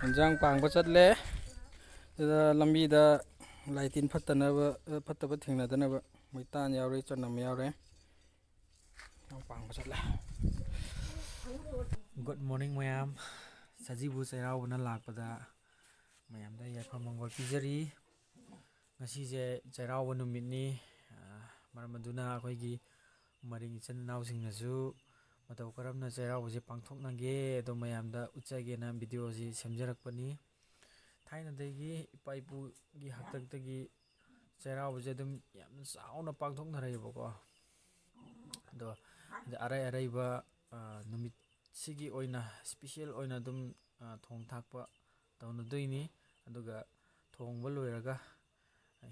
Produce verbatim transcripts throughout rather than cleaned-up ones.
ꯏꯟꯖꯥꯡ ꯄꯥꯡꯕ ꯆꯠꯂꯦ꯫ ꯑꯗꯨꯗ ꯂꯝꯕꯤꯗ ꯂꯥꯏ ꯇꯤꯟ ꯐꯠꯇꯅꯕ, ꯐꯠꯇꯕ ꯊꯦꯡꯅꯗꯅꯕ ꯃꯩꯇꯥꯟ ꯌꯥꯎꯔꯦ, ꯆꯅꯝ ꯌꯥꯎꯔꯦ꯫ ꯏꯟꯖꯥꯡ ꯄꯥꯡꯕ ꯆꯠꯂꯦ꯫ Good morning ꯃꯌꯥꯝ꯫ ꯁꯖꯤꯕꯨ ꯆꯩꯔꯥꯎꯕꯅ ꯂꯥꯛꯄꯗ ꯃꯌꯥꯝꯗ ꯌꯥꯏꯐ ꯃꯪꯒꯣꯜ ꯄꯤꯖꯔꯤ꯫ ꯉꯁꯤꯁꯦ ꯆꯩꯔꯥꯎꯕ ꯅꯨꯃꯤꯠꯅꯤ꯫ ꯑ, ꯃꯔꯝ ꯑꯗꯨꯅ ꯑꯩꯈꯣꯏꯒꯤ ꯃꯔꯤꯡ ꯏꯆꯤꯟ ꯏꯅꯥꯎꯁꯤꯡꯅꯁꯨ ꯃꯇꯧ ꯀꯔꯝꯅ ꯆꯩꯔꯥꯎꯕꯁꯦ ꯄꯥꯡꯊꯣꯛꯅꯒꯦ ꯑꯗꯣ ꯃꯌꯥꯝꯗ ꯎꯠꯆꯒꯦꯅ ꯚꯤꯗꯤꯑꯣꯁꯤ ꯁꯦꯝꯖꯔꯛꯄꯅꯤ꯫ ꯊꯥꯏꯅꯗꯒꯤ ꯏꯄꯥ ꯏꯄꯨꯒꯤ ꯍꯥꯛꯇꯛꯇꯒꯤ ꯆꯩꯔꯥꯎꯕꯁꯦ ꯑꯗꯨꯝ ꯌꯥꯝꯅ ꯆꯥꯎꯅ ꯄꯥꯡꯊꯣꯛꯅꯔꯛꯑꯦꯕꯀꯣ꯫ ꯑꯗꯣ ꯑꯔꯩ ꯑꯔꯩꯕ, ꯑ, ꯅꯨꯃꯤꯠꯁꯤꯒꯤ ꯑꯣꯏꯅ ꯏꯁꯄꯤꯁꯦꯜ ꯑꯣꯏꯅ ꯑꯗꯨꯝ, ꯑ, ꯊꯣꯡ ꯊꯥꯛꯄ ꯇꯧꯅꯗꯣꯏꯅꯤ꯫ ꯑꯗꯨꯒ ꯊꯣꯡꯕ ꯂꯣꯏꯔꯒ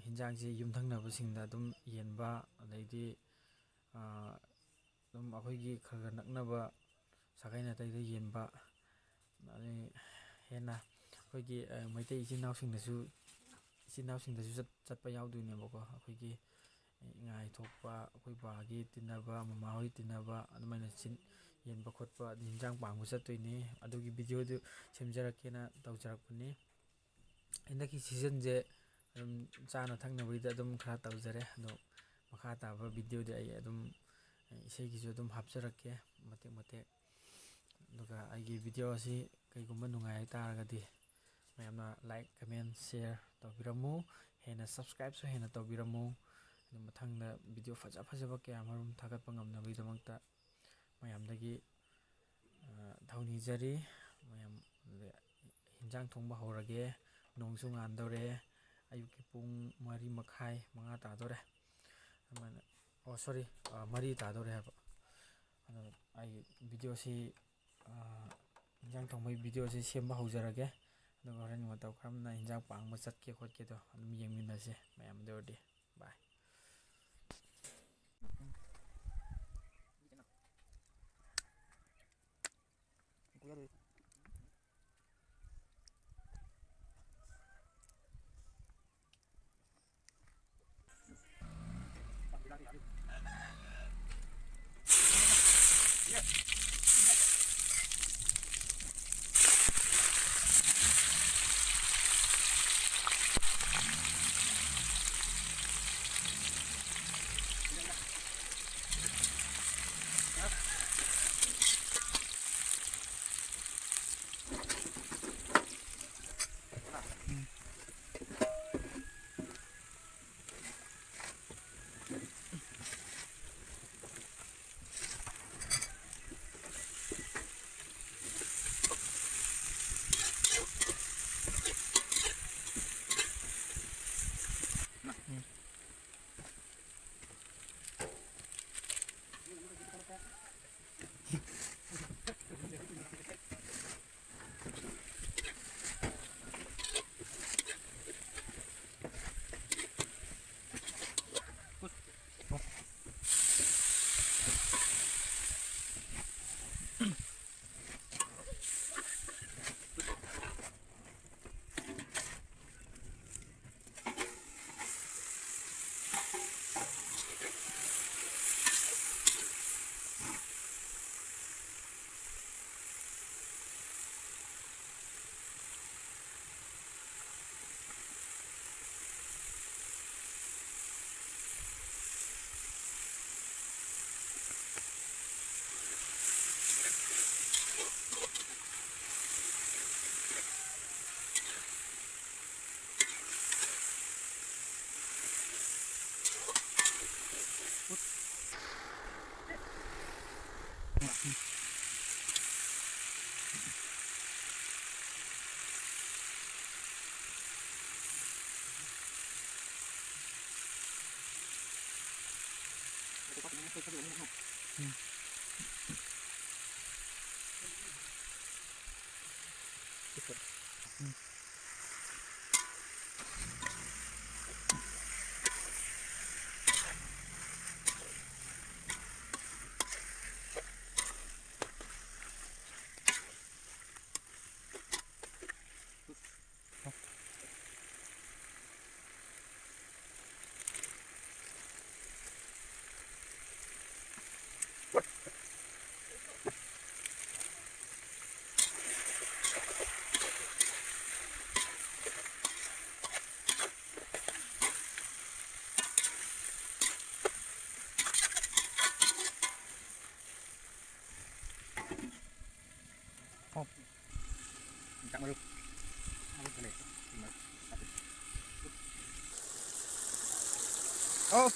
ꯍꯤꯟꯖꯥꯡꯁꯤ ꯌꯨꯝꯊꯪꯅꯕꯁꯤꯡꯗ ꯑꯗꯨꯝ ꯌꯦꯟꯕ, ꯑꯗꯩꯗꯤ, ꯑ, ꯑꯗꯨꯝ ꯑꯩꯈꯣꯏꯒꯤ ꯈꯔ ꯈꯔ ꯅꯛꯅꯕ ꯁꯥꯒꯩ ꯅꯥꯇꯩꯗ ꯌꯦꯟꯕ, ꯑꯗꯩ ꯍꯦꯟꯅ ꯑꯩꯈꯣꯏꯒꯤ, ꯑ, ꯃꯩꯇꯩ ꯏꯆꯤꯟ ꯏꯅꯥꯎꯁꯤꯡꯗꯁꯨ, ꯏꯆꯤꯟ ꯏꯅꯥꯎꯁꯤꯡꯗꯁꯨ ꯆꯠ-, ꯆꯠꯄ ꯌꯥꯎꯗꯣꯏꯅꯦꯕꯀꯣ꯫ ꯑꯩꯈꯣꯏꯒꯤ ꯏꯉꯥꯏ ꯊꯣꯛꯄ, ꯑꯩꯈꯣꯏ ꯕꯥꯒꯤ ꯇꯤꯟꯅꯕ, ꯃꯃꯥꯍꯣꯏ ꯇꯤꯟꯅꯕ, ꯑꯗꯨꯃꯥꯏꯅ ꯆꯤꯟ-, ꯌꯦꯟꯕ ꯈꯣꯠꯄ, ꯑꯗꯩ ꯍꯤꯟꯖꯥꯡ ꯄꯥꯡꯕ ꯆꯠꯇꯣꯏꯅꯤ꯫ ꯑꯗꯨꯒꯤ ꯚꯤꯗꯤꯑꯣꯗꯨ ꯁꯦꯝꯖꯔꯛꯀꯦꯅ ꯇꯧꯖꯔꯛꯄꯅꯤ꯫ ꯍꯟꯗꯛꯀꯤ ꯁꯤꯖꯟꯁꯦ ꯑꯗꯨꯝ ꯆꯥꯅ ꯊꯛꯅꯕꯒꯤꯗ ꯑꯗꯨꯝ ꯈꯔ ꯇꯧꯖꯔꯦ꯫ ꯑꯗꯣ ꯃꯈꯥ ꯇꯥꯕ ꯚꯤꯗꯤꯑꯣꯗꯤ ꯑꯩ ꯑꯗꯨꯝ ꯏꯁꯩꯒꯤꯁꯨ ꯑꯗꯨꯝ ꯍꯥꯞꯆꯔꯛꯀꯦ ꯃꯇꯦꯛ ꯃꯇꯦꯛ꯫ ꯑꯗꯨꯒ ꯑꯩꯒꯤ ꯚꯤꯗꯤꯑꯣ ꯑꯁꯤ ꯀꯩꯒꯨꯝꯕ ꯅꯨꯡꯉꯥꯏ ꯍꯥꯏꯇꯥꯔꯒꯗꯤ ꯃꯌꯥꯝꯅ like, comment, share ꯇꯧꯕꯤꯔꯝꯃꯨ꯫ ꯍꯦꯟꯅ subscribeꯁꯨ ꯍꯦꯟꯅ ꯇꯧꯕꯤꯔꯝꯃꯨ꯫ ꯑꯗꯨ ꯃꯊꯪꯗ ꯚꯤꯗꯤꯑꯣ ꯐꯖ ꯐꯖꯕ ꯀꯌꯥ ꯃꯔꯨꯝ ꯊꯥꯒꯠꯄ ꯉꯝꯅꯕꯒꯤꯗꯃꯛꯇ ꯃꯌꯥꯝꯗꯒꯤ, ꯑ, ꯊꯧꯅꯤꯖꯔꯤ꯫ ꯃꯌꯥꯝ, ꯑꯗꯨꯗꯤ ꯍꯤꯟꯖꯥꯡ ꯊꯣꯡꯕ ꯍꯧꯔꯒꯦ꯫ ꯅꯣꯡꯁꯨ ꯉꯥꯟꯗꯧꯔꯦ꯫ ꯑꯌꯨꯛꯀꯤ ꯄꯨꯡ ꯃꯔꯤ ꯃꯈꯥꯏ, ꯃꯉꯥ ꯇꯥꯗꯣꯔꯦ꯫ ꯑꯗꯨꯃꯥꯏꯅ, ꯑꯣ, sorry, ꯑ, ꯃꯔꯤ ꯇꯥꯗꯣꯔꯦ ꯍꯥꯏꯕ꯫ ꯑꯗꯣ ꯑꯩ ꯚꯤꯗꯤꯑꯣꯁꯤ, ꯑ, ꯍꯤꯟꯖꯥꯡ ꯊꯣꯡꯕꯒꯤ ꯚꯤꯗꯤꯑꯣꯁꯤ ꯁꯦꯝꯕ ꯍꯧꯖꯔꯒꯦ꯫ ꯑꯗꯨꯒ ꯍꯣꯔꯦꯟ ꯃꯇꯧ ꯀꯔꯝꯅ ꯍꯤꯟꯖꯥꯡ ꯄꯥꯡꯕ ꯆꯠꯀꯦ ꯈꯣꯠꯀꯦꯗꯣ ꯑꯗꯨꯝ ꯌꯦꯡꯃꯤꯟꯅꯁꯦ ꯃꯌꯥꯝꯗ ꯑꯣꯏꯔꯗꯤ꯫ Bye꯫ Oh.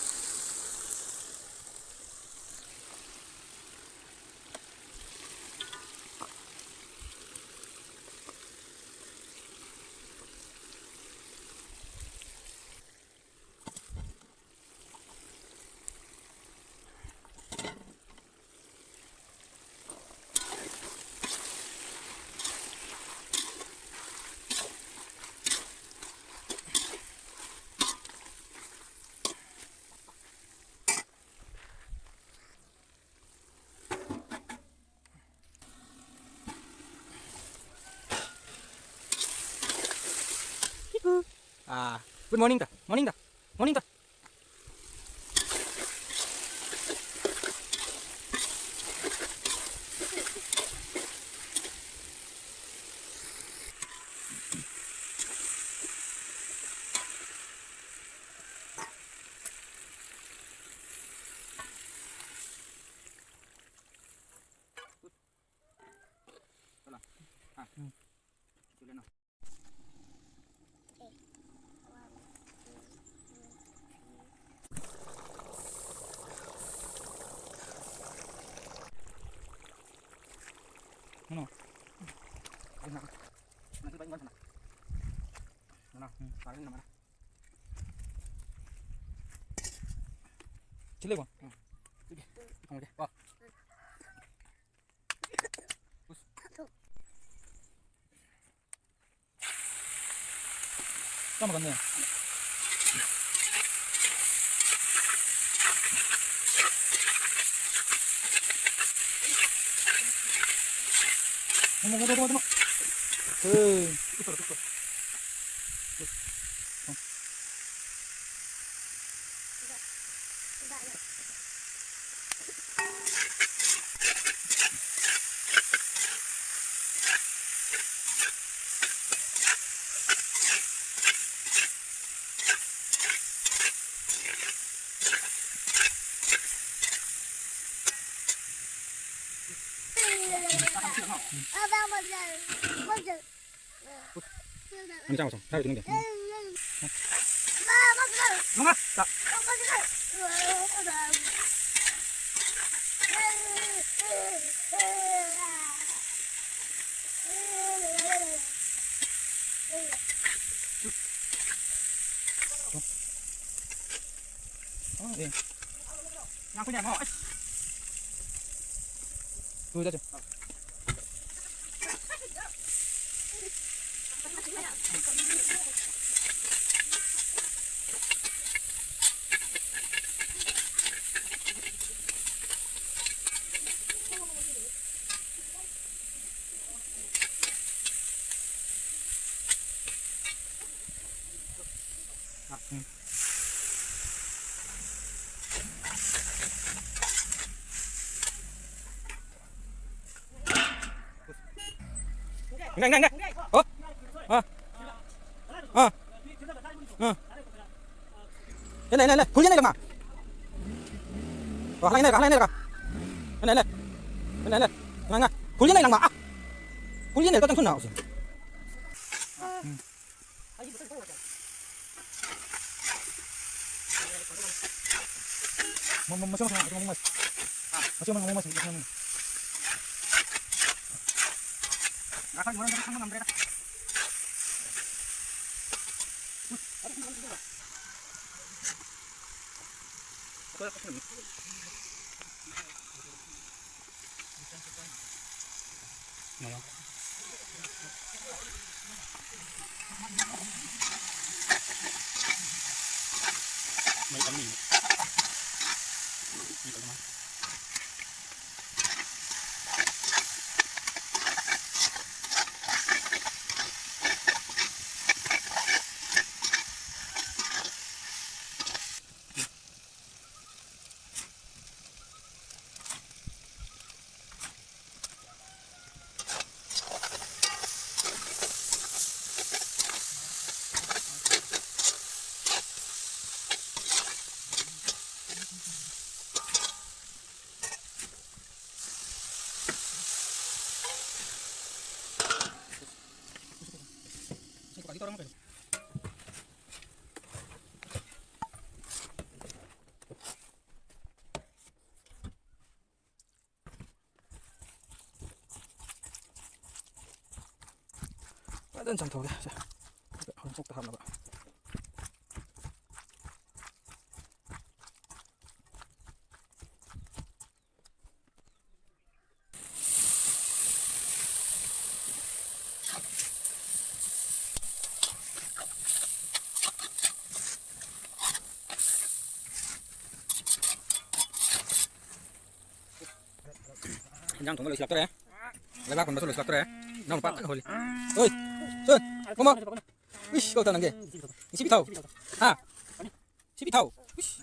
Ah, good morning ta. Morning ta. Morning ta. Ano? Ayun na. Nasa ba yung bansa na? Ano? Hmm. Parang naman. Sila ba? Hmm. ꯊꯝꯃꯒꯦ ꯀꯣ꯫ ꯆꯞ ꯃꯥꯟꯅꯩ꯫ ꯊꯝꯃꯣ, ꯊꯝꯃꯣ, ꯊꯝꯃꯣ, ꯊꯝꯃꯣ꯫ ꯍꯦ꯫ Ano siya, ano siya? Sabi ko nung dia. Mama, ta. Oh, eh. Yang punya mau. Eh. Tuh, itu. Enggak, enggak, enggak. Oh. Ah. Ah. Ah. Yan na, yan na, yan na. Huli yan na lang, ah. Oh, halay na lang, halay na lang. Yan na, yan na. Yan na, yan na. Nga, nga. Huli yan na lang, ma. Ah. Huli yan na lang, tatang sun na. Oh, sige. Mas, mas, mas, mas, mas. Mas, mas, mas, mas. ꯃꯩ ꯀꯟꯕꯤꯅꯤ꯫ ꯃꯩ ꯀꯟꯕ ꯃꯥꯜꯂꯦ꯫ ꯐꯖꯅ ꯆꯥꯝꯊꯣꯛꯑꯒꯦ꯫ ꯁꯦ, ꯍꯣꯔꯦꯟ ꯀꯣꯛꯇ ꯍꯥꯞꯅꯕ꯫ ꯏꯟꯖꯥꯡ ꯊꯣꯡꯕ ꯂꯣꯏꯁꯤꯜꯂꯛꯇꯣꯔꯦ꯫ ꯂꯩꯕꯥꯛ ꯍꯣꯟꯕꯁꯨ ꯂꯣꯏꯁꯤꯜꯂꯛꯇꯣꯔꯦ꯫ ꯏꯅꯥꯎ ꯅꯨꯄꯥ ꯀꯟꯅ ꯍꯣꯜꯂꯤ꯫ ꯑꯣꯏ, ꯑꯣꯏ, ꯀꯣꯃꯣ꯫ ꯏꯁ, ꯀꯧ ꯇꯥ ꯅꯪꯒꯦ꯫ ꯏꯁꯤ ꯄꯤꯊꯥꯎ꯫ ꯍꯥ? ꯁꯤ ꯄꯤꯊꯥꯎ꯫ ꯏꯁ꯫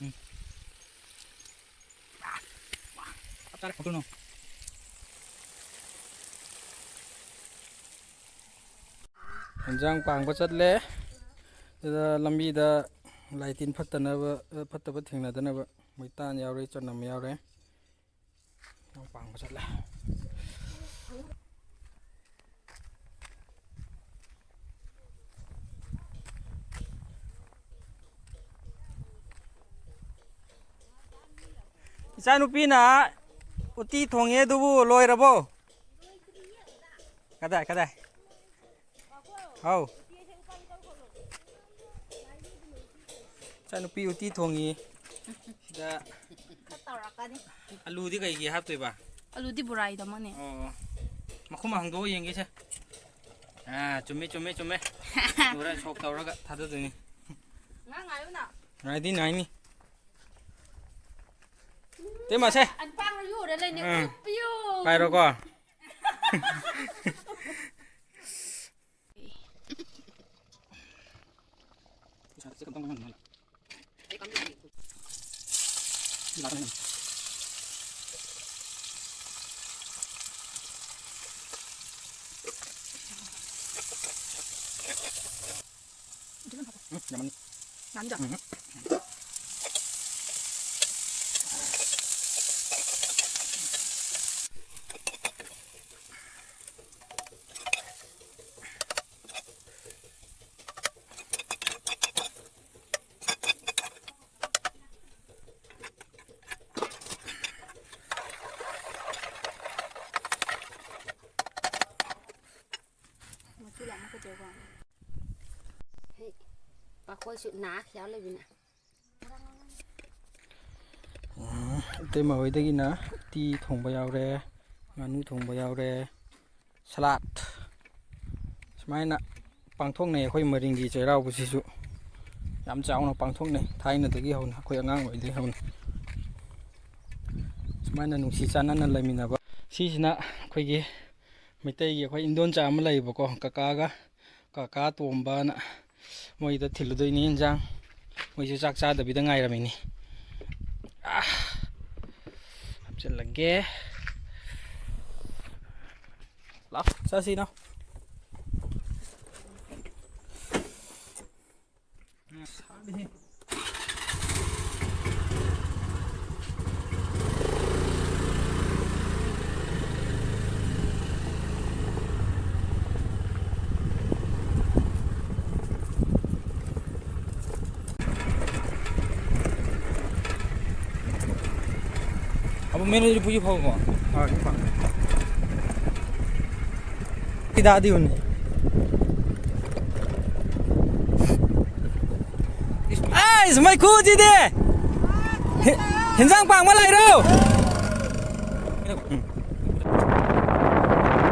ꯎꯝ꯫ ꯆꯞ ꯆꯥꯔꯦ, ꯀꯧꯊꯣꯛꯅꯧ꯫ ꯍꯦꯟꯖꯥꯡ ꯄꯥꯡꯕ ꯆꯠꯂꯦ꯫ ꯑꯗꯨꯗ ꯂꯝꯕꯤꯗ ꯂꯥꯏ ꯇꯤꯟ ꯐꯠꯇꯅꯕ, ꯐꯠꯇꯕ ꯊꯦꯡꯅꯗꯅꯕ ꯃꯩꯇꯥꯟ ꯌꯥꯎꯔꯦ, ꯆꯅꯝ ꯌꯥꯎꯔꯦ꯫ ꯍꯦꯟꯖꯥꯡ ꯄꯥꯡꯕ ꯆꯠꯂꯦ꯫ ꯏꯆꯥꯅꯨꯄꯤꯅ ꯎꯇꯤ ꯊꯣꯡꯉꯦ, ꯑꯗꯨꯕꯨ ꯂꯣꯏꯔꯕꯣ? ꯀꯗꯥꯏ, ꯀꯗꯥꯏ? ꯍꯥꯎ꯫ ꯏꯆꯥꯅꯨꯄꯤ ꯎꯇꯤ ꯊꯣꯡꯉꯤ꯫ ꯁꯤꯗ ꯈꯔ ꯇꯧꯔꯛꯀꯅꯤ꯫ ꯑꯂꯨꯗꯤ ꯀꯩꯒꯤ ꯍꯥꯞꯇꯣꯏꯕ? ꯑꯂꯨꯗꯤ ꯕꯣꯔꯥꯒꯤꯗꯃꯛꯅꯦ꯫ ꯑꯣ, ꯃꯈꯨꯝ ꯍꯥꯡꯗꯣꯛꯑ ꯌꯦꯡꯒꯦꯁꯦ꯫ ꯑꯥ, ꯆꯨꯝꯃꯦ, ꯆꯨꯝꯃꯦ, ꯆꯨꯝꯃꯦ꯫ ꯍꯣꯔꯦꯟ ꯁꯣꯛ ꯇꯧꯔꯒ ꯊꯥꯗꯗꯣꯏꯅꯤ꯫ ꯉꯥ ꯉꯥꯏꯌꯨꯅ꯫ ꯉꯥꯏꯗꯤ ꯉꯥꯏꯅꯤ꯫ ꯇꯦꯃꯁꯦ꯫ ꯑꯟꯄꯥꯡꯅ ꯌꯣꯔ ꯂꯩꯅꯦ꯫ ꯎꯝ꯫ ꯎꯞꯄꯤꯌꯨ꯫ ꯄꯥꯏꯔꯣꯀꯣ꯫ ꯎꯝ, ꯌꯥꯝꯃꯟ-, ꯌꯥꯝꯗ꯭ꯔꯣ? ꯎꯝ꯫ ꯃꯆꯨ ꯂꯥꯡꯕ ꯀꯩꯗꯧꯕ? ꯍꯦ, ꯄꯥꯈꯣꯏꯁꯨ ꯅꯥ ꯈꯤꯌꯥ ꯂꯩꯕꯅꯦ꯫ ꯎꯝ, ꯏꯇꯩꯃ ꯍꯣꯏꯗꯒꯤꯅ ꯎꯇꯤ ꯊꯣꯡꯕ ꯌꯥꯎꯔꯦ, ꯉꯥꯅꯨ ꯊꯣꯡꯕ ꯌꯥꯎꯔꯦ, ꯁꯂꯥꯠ꯫ ꯁꯨꯃꯥꯏꯅ ꯄꯥꯡꯊꯣꯛꯅꯩ ꯑꯩꯈꯣꯏ ꯃꯔꯤꯡꯒꯤ ꯆꯩꯔꯥꯎꯕꯁꯤꯁꯨ꯫ ꯌꯥꯝ ꯆꯥꯎꯅ ꯄꯥꯡꯊꯣꯛꯅꯩ, ꯊꯥꯏꯅꯗꯒꯤ ꯍꯧꯅ, ꯑꯩꯈꯣꯏ ꯑꯉꯥꯡ ꯑꯣꯏꯗꯒꯤ ꯍꯧꯅ꯫ ꯁꯨꯃꯥꯏꯅ ꯅꯨꯡꯁꯤ ꯆꯥꯟꯅꯅ ꯂꯩꯃꯤꯟꯅꯕ꯫ ꯁꯤꯁꯤꯅ ꯑꯩꯈꯣꯏꯒꯤ ꯃꯩꯇꯩꯒꯤ ꯑꯩꯈꯣꯏ ꯏꯟꯗꯣꯟꯆꯥ ꯑꯃ ꯂꯩꯌꯦꯕꯀꯣ, ꯀꯀꯥꯒ, ꯀꯀꯥ ꯇꯣꯝꯕꯅ꯫ ꯃꯣꯏꯗ ꯊꯤꯜꯂꯨꯗꯣꯏꯅꯤ ꯏꯟꯖꯥꯡ꯫ ꯃꯣꯏꯁꯨ ꯆꯥꯛ ꯆꯥꯗꯕꯤꯗ ꯉꯥꯏꯔꯝꯃꯤꯅꯤ꯫ ꯍꯥꯞꯆꯤꯜꯂꯒꯦ꯫ ꯂꯥꯎ, ꯆꯠꯁꯤ ꯅꯥꯎ꯫ ꯁꯥꯠꯂꯤꯍꯦ꯫ अब मैंने जो पूछी फोन को। हाँ, ठीक है। ꯏꯗꯥꯗꯤ ꯎꯅꯤ꯫ ꯑꯩꯁ, ꯃꯩꯈꯨꯁꯤꯗꯤ! ꯍꯤ-, ꯍꯤꯟꯖꯥꯡ ꯄꯥꯡꯕ ꯂꯥꯛꯏꯔꯣ?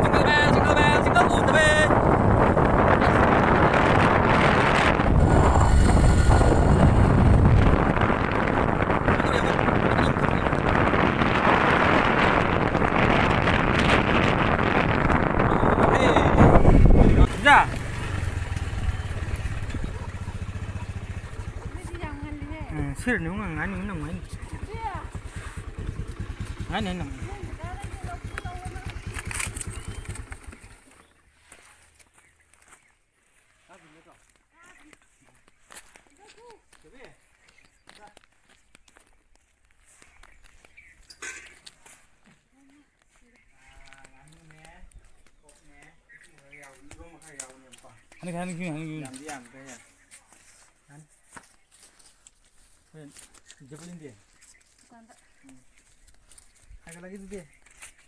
Jingle bell, jingle bell, jingle all the way. ꯏꯟꯖꯥ꯫ ꯅꯣꯏꯗꯤ ꯌꯥꯝ ꯉꯜꯂꯤꯍꯦ꯫ ꯎꯝ, ꯁꯤꯔꯅꯤ, ꯉꯥꯏꯅꯤ, ꯅꯪ ꯉꯥꯏꯅꯤ꯫ ꯉꯥꯏꯅꯤ, ꯅꯪ꯫ ꯍꯟꯗꯛ, ꯍꯟꯗꯛ, ꯍꯟꯗꯛ, ꯍꯟꯗꯛ꯫ ꯌꯥꯝꯗꯤ ꯌꯥꯝꯗ꯭ꯔꯦ꯫ ꯍꯣꯔꯦꯟ ꯖꯦꯕꯂꯤꯟꯗꯤ? ꯗꯨꯀꯥꯟꯗ꯫ ꯎꯝ꯫ ꯍꯥꯏꯒꯠꯂꯒꯦ ꯑꯗꯨꯗꯤ꯫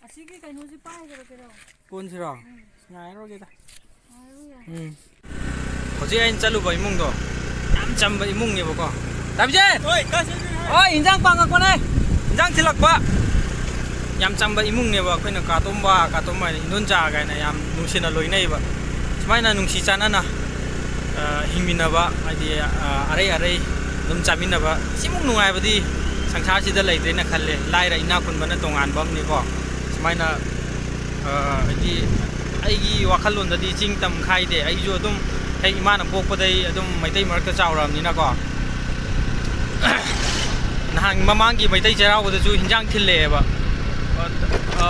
ꯑꯁꯤꯒꯤ ꯀꯩꯅꯣꯁꯤ ꯄꯥꯏꯈ꯭ꯔꯒꯦꯔꯣ? ꯀꯣꯟꯁꯤꯔꯣ? ꯎꯝ꯫ ꯉꯥꯏꯔꯣꯏꯒꯦꯗ꯫ ꯉꯥꯏꯔꯣꯏꯌꯦ꯫ ꯎꯝ꯫ ꯍꯧꯖꯤꯛ ꯑꯩꯅ ꯆꯠꯂꯨꯕ ꯏꯃꯨꯡꯗꯣ ꯌꯥꯝ ꯆꯝꯕ ꯏꯃꯨꯡꯅꯦꯕꯀꯣ꯫ ꯇꯥꯕꯤꯖꯦ! ꯍꯣꯏ, ꯀꯥꯏ ꯆꯠꯂꯨꯏꯅꯣ? ꯍꯣꯏ, ꯏꯟꯖꯥꯡ ꯄꯥꯡꯉꯛꯄꯅꯦ꯫ ꯏꯟꯖꯥꯡ ꯊꯤꯜꯂꯛꯄ꯫ ꯌꯥꯝ ꯆꯝꯕ ꯏꯃꯨꯡꯅꯦꯕ꯫ ꯑꯩꯈꯣꯏꯅ ꯀꯥꯇꯣꯝꯕ, ꯀꯥꯇꯣꯝꯕ ꯍꯥꯏꯅ ꯏꯟꯗꯣꯟꯆꯥ ꯀꯥꯏꯅ ꯌꯥꯝ ꯅꯨꯡꯁꯤꯅ ꯂꯣꯏꯅꯩꯕ꯫ ꯁꯨꯃꯥꯏꯅ ꯅꯨꯡꯁꯤ ꯆꯥꯟꯅꯅ, ꯑ, ꯍꯤꯡꯃꯤꯟꯅꯕ, ꯍꯥꯏꯗꯤ, ꯑ, ꯑꯔꯩ ꯑꯔꯩ ꯑꯗꯨꯝ ꯆꯥꯃꯤꯟꯅꯕ, ꯁꯤꯃꯨꯛ ꯅꯨꯡꯉꯥꯏꯕꯗꯤ ꯁꯪꯁꯥꯔꯁꯤꯗ ꯂꯩꯇ꯭ꯔꯦꯅ ꯈꯜꯂꯦ꯫ ꯂꯥꯏꯔ ꯏꯅꯥꯛ ꯈꯨꯟꯕꯅ ꯇꯣꯉꯥꯟꯕ ꯑꯃꯅꯤꯀꯣ꯫ ꯁꯨꯃꯥꯏꯅ, ꯑ, ꯍꯥꯏꯗꯤ ꯑꯩꯒꯤ ꯋꯥꯈꯜꯂꯣꯟꯗꯗꯤ ꯆꯤꯡ ꯇꯝ ꯈꯥꯏꯗꯦ꯫ ꯑꯩꯁꯨ ꯑꯗꯨꯝ ꯍꯦꯛ ꯏꯃꯥꯅ ꯄꯣꯛꯄꯗꯩ ꯑꯗꯨꯝ ꯃꯩꯇꯩ ꯃꯔꯛꯇ ꯆꯥꯎꯔꯛꯑꯕꯅꯤꯅꯀꯣ꯫ ꯅꯍꯥꯟ ꯃꯃꯥꯡꯒꯤ ꯃꯩꯇꯩ ꯆꯩꯔꯥꯎꯕꯗꯁꯨ ꯍꯤꯟꯖꯥꯡ ꯊꯤꯜꯂꯛꯑꯦꯕ꯫ ꯑ,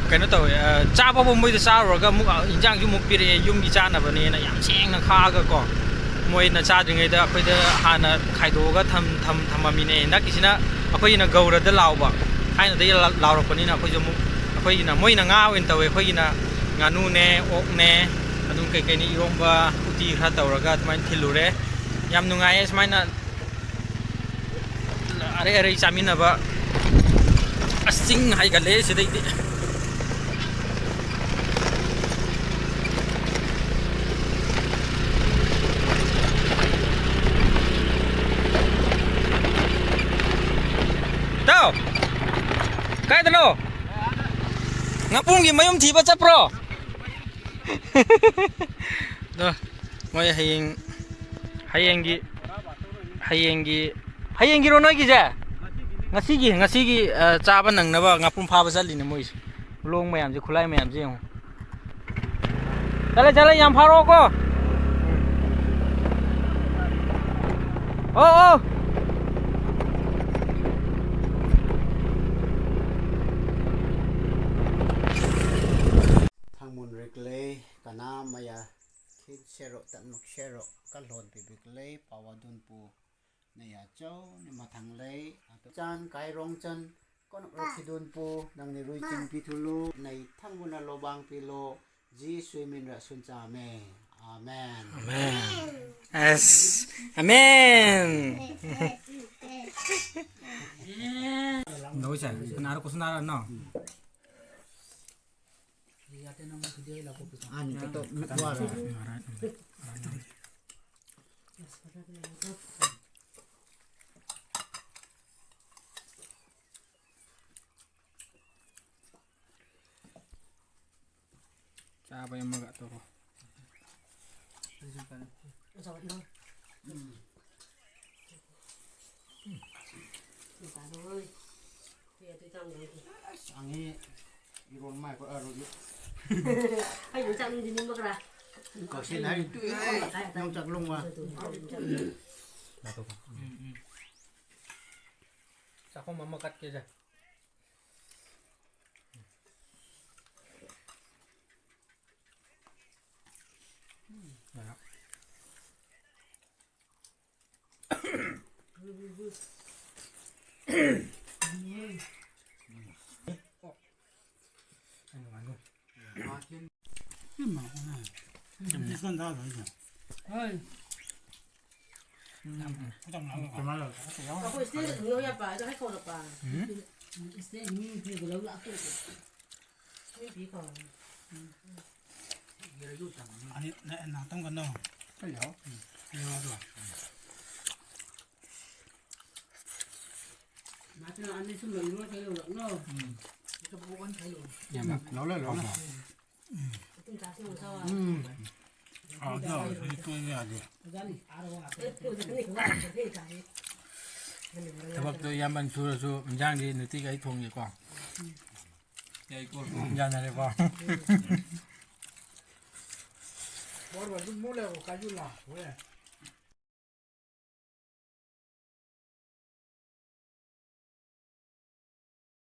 ꯀꯩꯅꯣ ꯇꯧꯋꯦ, ꯑ, ꯆꯥꯕ ꯐꯥꯎꯕ ꯃꯣꯏꯗ ꯆꯥꯔꯨꯔꯒ ꯑꯃꯨꯛ, ꯑ, ꯍꯤꯟꯖꯥꯡꯁꯨ ꯑꯃꯨꯛ ꯄꯤꯔꯛꯑꯦ, ꯌꯨꯝꯒꯤ ꯆꯥꯅꯕꯅꯦꯅ ꯌꯥꯝ ꯁꯦꯡꯅ ꯈꯥꯛꯑꯒꯀꯣ꯫ ꯃꯣꯏꯅ ꯆꯥꯗ꯭ꯔꯤꯉꯩꯗ ꯑꯩꯈꯣꯏꯗ ꯍꯥꯟꯅ ꯈꯥꯏꯗꯣꯛꯑꯒ ꯊꯝ-, ꯊꯝ-, ꯊꯝꯃꯝꯃꯤꯅꯦ꯫ ꯍꯟꯗꯛꯀꯤꯁꯤꯅ ꯑꯩꯈꯣꯏꯒꯤꯅ ꯒꯧꯔꯗ ꯂꯥꯎꯕ, ꯊꯥꯏꯅꯗꯒꯤ ꯂꯥ-, ꯂꯥꯎꯔꯛꯄꯅꯤꯅ ꯑꯩꯈꯣꯏꯁꯨ ꯑꯃꯨꯛ, ꯑꯩꯈꯣꯏꯒꯤꯅ, ꯃꯣꯏꯅ ꯉꯥ ꯑꯣꯏꯅ ꯇꯧꯋꯦ, ꯑꯩꯈꯣꯏꯒꯤꯅ ꯉꯥꯅꯨꯅꯦ, ꯑꯣꯛꯅꯦ, ꯑꯗꯨꯝ ꯀꯩꯀꯩꯅꯤ, ꯏꯔꯣꯝꯕ, ꯎꯇꯤ ꯈꯔ ꯇꯧꯔꯒ ꯑꯗꯨꯃꯥꯏꯅ ꯊꯤꯜꯂꯨꯔꯦ꯫ ꯌꯥꯝ ꯅꯨꯡꯉꯥꯏꯌꯦ ꯁꯨꯃꯥꯏꯅ꯫ ꯑꯔꯩ ꯑꯔꯩ ꯆꯥꯃꯤꯟꯅꯕ꯫ ꯑꯁ, ꯆꯤꯡ ꯍꯥꯏꯒꯠꯂꯦ ꯁꯤꯗꯩꯗꯤ꯫ ꯇꯥꯎ! ꯀꯥꯏꯗꯅꯣ? ꯉꯥꯄꯨꯝꯒꯤ ꯃꯌꯨꯝ ꯊꯤꯕ ꯆꯠꯄ꯭ꯔꯣ? ꯑꯗꯣ ꯃꯣꯏ ꯍꯌꯦꯡ, ꯍꯌꯦꯡꯒꯤ, ꯍꯌꯦꯡꯒꯤ, ꯍꯌꯦꯡꯒꯤꯔꯣ ꯅꯣꯏꯒꯤꯁꯦ? ꯉꯁꯤꯒꯤ, ꯉꯁꯤꯒꯤ, ꯑ, ꯆꯥꯕ ꯅꯪꯅꯕ ꯉꯥꯄꯨꯝ ꯐꯥꯕ ꯆꯠꯂꯤꯅꯦ ꯃꯣꯏꯁꯦ꯫ ꯂꯣꯡ ꯃꯌꯥꯝꯁꯦ, ꯈꯨꯠꯂꯥꯏ ꯃꯌꯥꯝꯁꯦ ꯌꯦꯡꯉꯣ꯫ ꯆꯠꯂꯦ, ꯆꯠꯂꯦ, ꯌꯥꯝ ꯐꯥꯔꯛꯑꯣꯀꯣ꯫ ꯑꯣ, ꯑꯣ꯫ ꯊꯥꯡꯃꯨꯟ ꯔꯤꯛꯂꯦ, ꯀꯅꯥ ꯃꯌꯥ ꯈꯤꯠ ꯁꯦꯔꯣ, ꯇꯠꯃꯛ ꯁꯦꯔꯣ, ꯀꯜꯍꯣꯟ ꯄꯤꯕꯤꯛꯂꯦ, ꯄꯥꯋꯥꯗꯨꯟ ꯄꯨ, ꯅꯌꯥ ꯆꯧ, ꯃꯊꯪ ꯂꯩ, ꯆꯥꯟ, ꯀꯥꯏꯔꯣꯡ ꯆꯟ, ꯀꯣꯅꯛ ꯔꯣ ꯊꯤꯗꯨꯟ ꯄꯨ, ꯅꯪꯅꯤ ꯔꯨꯏ ꯆꯤꯡ ꯄꯤꯊꯨꯂꯨ, ꯅꯩ ꯊꯥꯡꯃꯨꯟꯅ ꯂꯣꯕꯥꯡ ꯄꯤꯂꯣ, ꯖꯤ ꯁꯨꯏꯃꯤꯟ ꯔ ꯁꯨꯟ ꯆꯥꯃꯦ꯫ ꯑꯃꯦꯟ꯫ ꯑꯃꯦꯟ꯫ ꯑꯁ, ꯑꯃꯦꯟ꯫ ꯅꯣꯏꯁꯦ, ꯀꯅꯥꯔ ꯀꯣꯁꯅꯥꯔ ꯅꯣ? ꯆꯥꯕ ꯑꯃꯒ ꯇꯧꯔꯣ꯫ ꯆꯥꯡꯉꯤ ꯏꯔꯣꯟ ꯃꯥꯏ ꯈꯣꯠ ꯑꯔꯨꯒꯤ꯫ ꯑꯩ ꯌꯣꯡꯆꯥꯛ ꯂꯣꯝꯗꯤ ꯅꯤꯡꯕ ꯈꯔ꯫ ꯀꯛꯆꯦꯡ ꯍꯥꯏꯔꯤ ꯇꯨꯏ ꯌꯣꯡꯆꯥꯛ ꯂꯣꯡꯕ꯫ ꯎꯝ, ꯎꯝ꯫ ꯆꯥꯛꯈꯣꯝ ꯑꯃ ꯀꯠꯀꯦꯁꯦ꯫ ꯎꯝ, ꯌꯥꯔꯦ꯫ ꯑꯩꯈꯣꯏ ꯁꯤꯗ ꯑꯗꯨꯝ ꯌꯧ ꯌꯥꯄ, ꯑꯗꯣ ꯍꯦꯛ ꯀꯧꯔꯛꯄ꯫ ꯎꯝ꯫ ꯁꯤꯗ ꯃꯤ ꯄꯤꯕ ꯂꯧ ꯂꯥꯛꯇꯣꯏꯅꯦ꯫ ꯃꯤ ꯄꯤ ꯀꯧꯔꯛꯄ꯫ ꯑꯅꯤ, ꯅ-, ꯅꯥꯇꯝ ꯀꯟꯅꯣ꯫ ꯌꯥꯎꯗ꯭ꯔꯣ? ꯃꯥꯁꯤꯅ ꯑꯅꯤ ꯁꯨꯝꯕ ꯏꯔꯣꯏ ꯀꯩ ꯂꯧꯔꯛꯅꯣ? ꯎꯝ꯫ ꯂꯧꯔꯦ, ꯂꯧꯔꯦ꯫ ꯎꯝ꯫ ꯍꯥꯎꯗꯤ ꯍꯥꯎꯋꯦ, ꯍꯧꯖꯤꯛ ꯇꯣꯏꯕ ꯌꯥꯗꯦ꯫ ꯊꯕꯛꯇꯣ ꯏꯌꯥꯝꯕꯅ ꯁꯨꯔꯁꯨ ꯏꯟꯖꯥꯡꯗꯤ ꯅꯨꯡꯇꯤꯒꯤ ꯑꯩ ꯊꯣꯡꯉꯦꯀꯣ꯫ ꯌꯥꯏꯀꯣ? ꯌꯥꯅꯔꯦꯀꯣ? ꯕꯣꯔ ꯑꯗꯨꯝ ꯃꯨꯛ ꯂꯩꯔꯣ, ꯀꯥꯏꯁꯨ ꯂꯥꯛꯑꯣ꯫